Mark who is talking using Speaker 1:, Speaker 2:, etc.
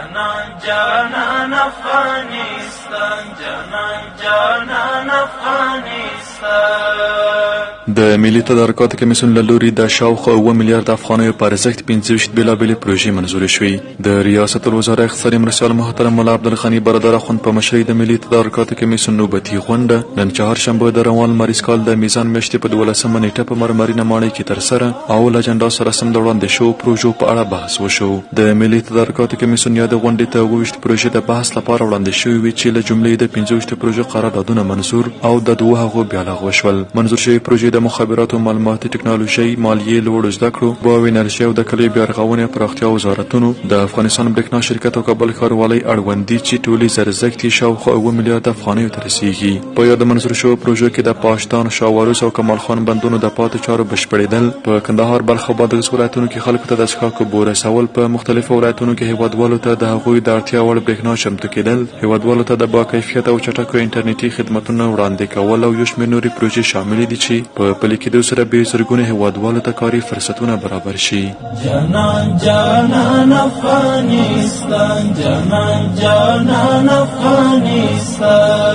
Speaker 1: جانان جانان افغانستان، جانان جانان افغانستان.
Speaker 2: د ملي تدارکاتو کمیسیون له لوري د شاوخوا 7 میلیارد افغانیو په ارزښت 25 بېلابېلې پروژې منظورې شوې. د ریاست الوزراء اقتصادي مرستیال محترم ملا عبدالغني برادر اخوند په مشرۍ د ملي تدارکاتو کمیسیون نوبتي غونډه نن چهارشنبه د روان لمریز کال د میزان میاشتې په 12مه نېټه په مرمرینه ماڼۍ کې ترسره او له اجنډا سره سم د وړاندې شوو پروژو په اړه بحث وشو. د ملي تدارکاتو کمیسیون یادې غونډې ته 27 پروژې د بحث لپاره وړاندې شوې وې چې له جملې د 25 پروژو قراردادونه منظور او د دوو هغو بیا لغوه شول. منظور شوې پروژې د مخابراتو، معلوماتي ټکنالوژۍ، مالیې، لوړو زده کړو، اوبو او انرژۍ او د کلیو بیارغونې او پراختیا وزارتونو، د افغانستان برېښنا شرکت او کابل ښاروالۍ اړوند دي چې ټولیز ارزښت یې شاوخوا 7 میلیارد افغانیو ته رسېږي. په یادو منظور شوو پروژو کې د پاشدان، شاوروس او کمال خان بندونو د پاتې چارو بشپړېدل، په کندهار، بلخ او بادغیس ولایتونو کې خلکو ته د څښاک اوبو رسول، په مختلفو ولایتونو کې هېوادوالو ته د هغوی د اړتیا وړ برېښنا چمتو کېدل، هېوادوالو ته د باکیفیته او چټکو انټرنیټي خدمتونو وړاندې کول او یو شمېر نورې پروژې شاملې دي چې په پلي کېدو سره به یې زرګونو هېوادوالو ته کاري فرصتونه برابر شي.
Speaker 1: جانان جانان افغانستان، جانان جانان افغانستان.